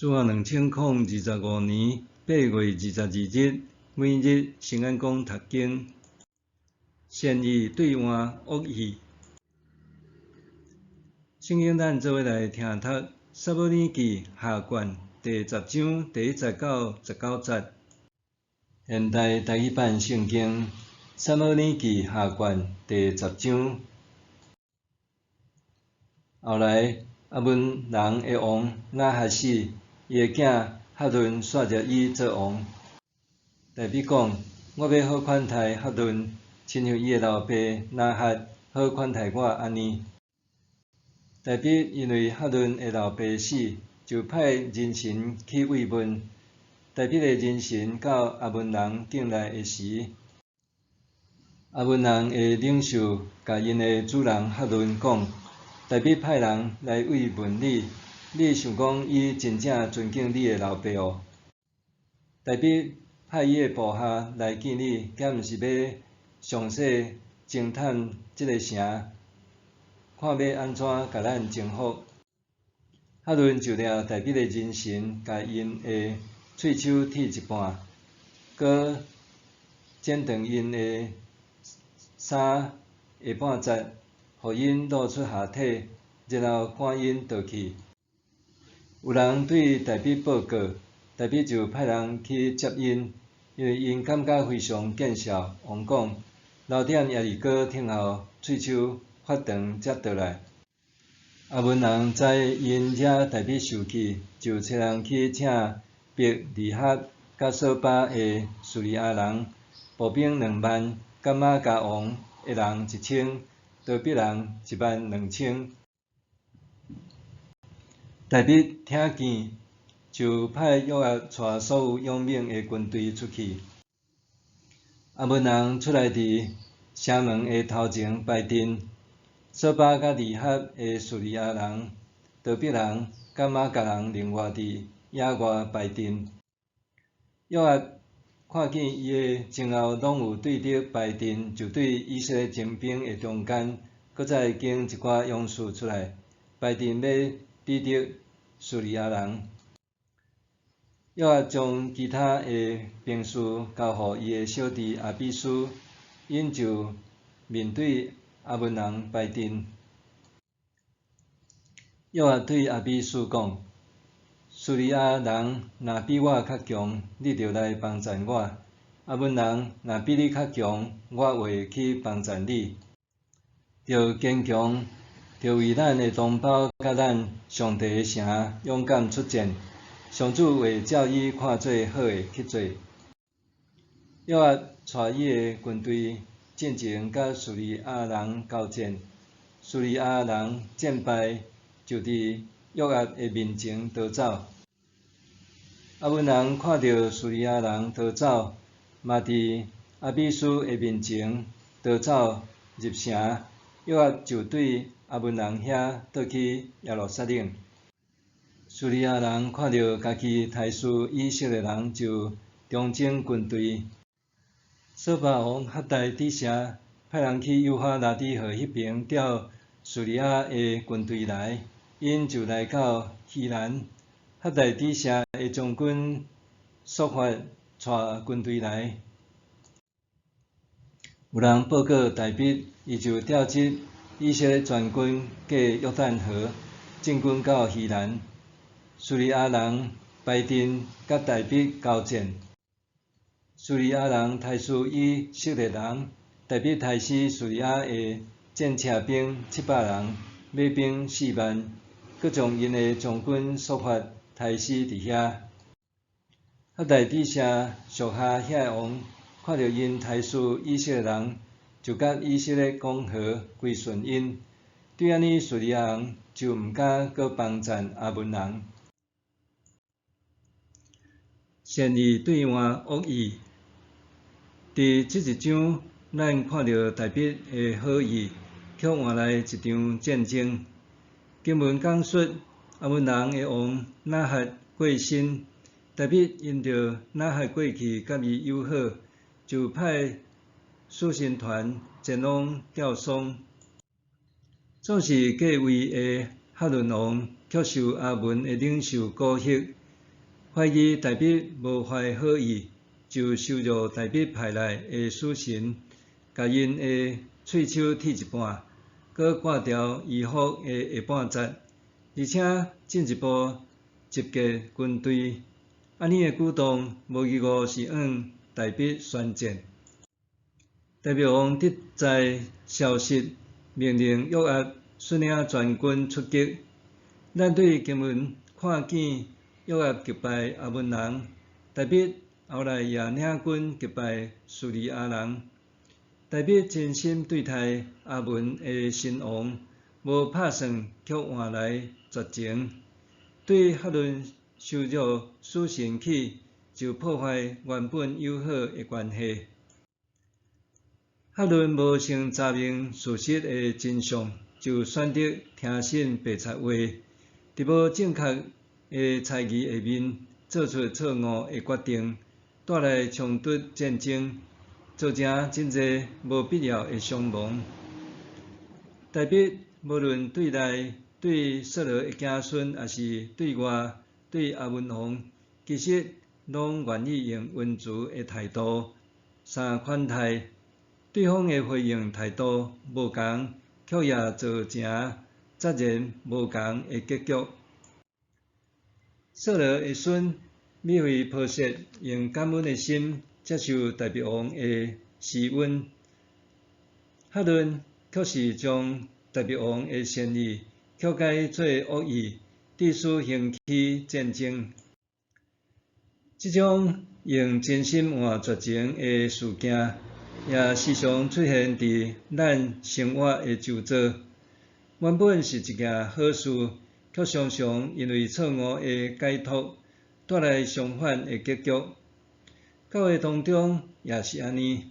主後2025年8月22日，每日聖安講讀經，善意對換惡意。聖經咱做伙來聽讀《撒母耳記下卷》第十章第一節到十九節。現代台語版聖經《撒母耳記下卷》第十章。後來，亞捫人的王拿哈死，伊的囝哈嫩煞接伊做王。大衛講：我欲好款待哈嫩，親像伊的老爸拿哈好款待我按呢。大衛因為哈嫩的老爸死，就派人臣去慰問。大衛的人臣到亞捫人境內的時，亞捫人的領袖共𪜶的主人哈嫩講：大衛派人來慰問你，你想講伊真正尊敬你的老爸哦？大衛派伊的部下來見你，敢毋是欲詳細偵探這个城，看欲按怎共咱征服？哈嫩就掠大衛的人臣，共𪜶的喙鬚剃一半，閣剪斷𪜶的衫下半截，予𪜶露出下體，然後趕𪜶倒去。有人對大衛報告，大衛就派人去接𪜶，因為𪜶感覺非常見笑。王講：留踮耶利哥等候喙鬚發長才倒來。亞捫人知𪜶惹大衛受氣，就差人去請伯利合佮瑣巴的敘利亞人，步兵2萬，佮瑪迦王的人1000，多比人1萬2千。大衛聽見，就派約押帶所有勇猛的軍隊出去。亞捫人出來佇城門的頭前擺陣，瑣巴佮利合的敘利亞人、多比人佮瑪迦人另外佇野外擺陣。約押看見伊的前後攏有對敵擺陣，就對以色列精兵的中間，閣再揀一寡勇士出來，擺陣欲抵擋敘利亞人。約押將其他的兵士交予伊的小弟亞比書，𪜶就面對亞捫人擺陣。約押對亞比書講：敘利亞人若比我較強，你著來幫贊我；亞捫人若比你較強，我會去幫贊你。著堅強，著為咱的同胞佮咱上帝的城勇敢出戰。上主會照伊看做好的去做。約押帶伊的軍隊進前佮敘利亞人交戰，敘利亞人戰敗，就佇約押的面前逃走。亞捫人看著敘利亞人逃走，嘛佇亞比書的面前逃走入城，約押就對亞捫人遐倒去耶路撒冷。敘利亞人看著家己刣死以色列人，就重整軍隊。瑣巴王哈大底謝派人去幼發拉底河彼爿調敘利亞的軍隊來，𪜶就來到希蘭。哈大底謝的將軍朔法帶軍隊來，有人報告大衛，伊就調集以色列全軍過約旦河，進軍到希蘭。敘利亞人擺陣佮大衛交戰，敘利亞人刣死以色列人，大衛刣死敘利亞的戰車兵700人，馬兵4萬，閣將𪜶的將軍朔法刣死佇遐。哈大底謝屬下遐个王看著𪜶刣死以色列人，就佮以色列講和，歸順𪜶。對按呢，敘利亞人就毋敢閣幫贊亞捫人。善意對換惡意，佇這一章，咱看著大衛的好意，卻換來一場戰爭。經文講述亞捫人的王拿哈過身，大衛因著拿哈過去佮伊友好，就派使臣團前往吊喪。總是繼位的哈嫩王，卻受亞捫的領袖蠱惑。懷疑大衛無懷好意，就羞辱大衛派來的使臣，共𪜶的喙鬚剃一半，閣割掉衣服的下半截，而且進一步集結軍隊。按呢的舉動，無疑誤是向大衛宣戰。大衛王得知消息，命令約押率領全軍出擊。咱對經文看見約押擊敗亞捫人，大衛後來也領軍擊敗敘利亞人。大衛真心對待亞捫的新王，無拍算卻換來絕情。對哈嫩羞辱使臣起，就破壞原本友好的關係。哈嫩無先查明事實的真相，就選擇聽信白賊話，佇無正確的猜疑下面，做出錯誤的決定，帶來衝突戰爭，造成真濟無必要的傷亡。大衛無論對內對掃羅的子孫，抑是對外對亞捫王，其實攏願意用溫慈的態度相款待。對方的回應態度無仝，卻也造成截然無仝的結局。掃羅的孫米非波設用感恩的心接受大衛王的施恩，哈嫩卻是將大衛王的善意曲解做惡意，致使興起戰爭。這種用真心換絕情的事件，也時常出現佇咱生活的周遭。原本是一件好事，卻常常因為錯誤的解讀，帶來相反的結局。教會當中也是按呢，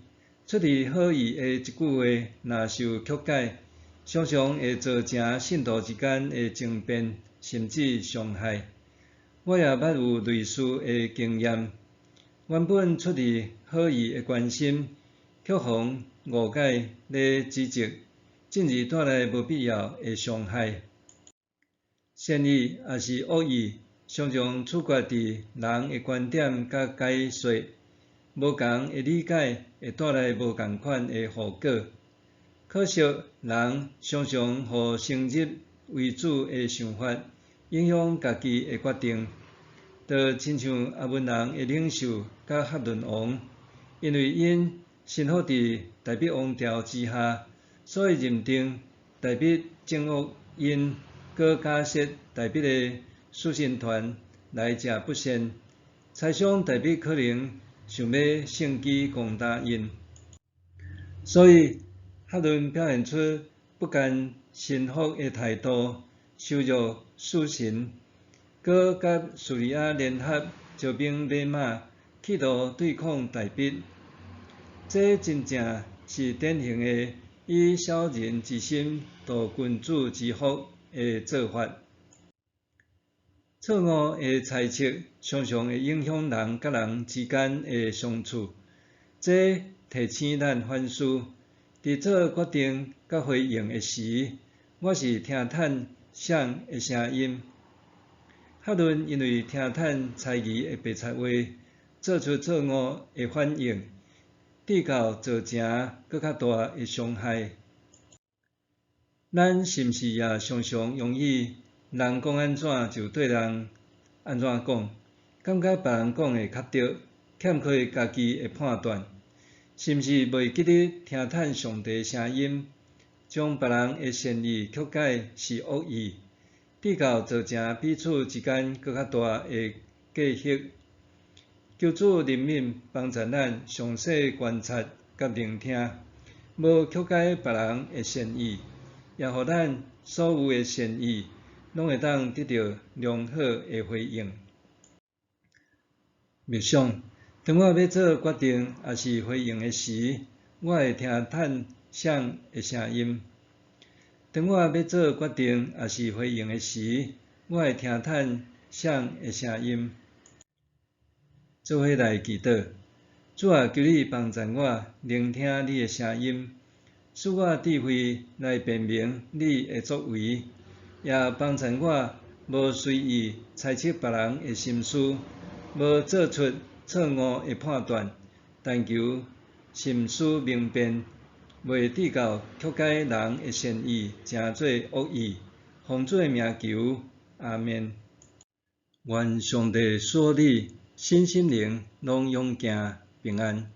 出自好意的一句話，若受曲解，常常會造成信徒之間的爭辯，甚至傷害。我也捌有類似的經驗，原本出自好意的關心，卻予誤解咧指責，進而帶來無必要的傷害。善意抑是惡意，常常取決佇人的觀點佮解說，無仝的理解會帶來無仝款的後果。可惜，人常常予先入為主的想法影響家己的決定，就親像亞捫人的領袖佮哈嫩王，因為𪜶臣服佇大衛王朝之下，所以認定大衛贈福𪜶，閣假設大衛的使臣團來者不善，猜想大衛可能想欲乘機攻打𪜶，所以哈嫩表現出不甘臣服的態度，羞辱使臣，閣佮敘利亞聯合招兵買馬，企圖對抗大衛。這真正是典型的以小人之心度君子之腹的做法。錯誤的猜測常常會影響人佮人之間的相處，這提醒咱反思，佇做決定佮回應的時，我是聽趁誰的聲音？哈嫩因為聽趁猜疑的白賊話，做出錯誤的反應，致到造成閣較大的傷害。咱是毋是也常常容易人講按怎就對人按怎講，感覺別人講的較對，欠缺家己的判斷？是毋是袂記得聽趁上帝聲音，將別人的善意曲解是惡意，致到造成彼此之間閣較大的隔閡？求主憐憫幫助咱詳細觀察佮聆聽，無曲解別人的善意，也予咱所有的善意攏會當得著良好的回應。默想，當我欲做決定抑是回應的時，我會聽趁誰的聲音？當我欲做決定抑是回應的時，我會聽趁誰的聲音？做伙來祈禱，主啊，求你幫助我聆聽你的聲音，賜我智慧來辨明你的作為，也幫助我無隨意猜測別人的心思，無做出錯誤的判斷，但求心思明辨，袂致到曲解人的善意，成做惡意。奉主的名求，阿們。願上帝賜予你身心靈攏勇健平安。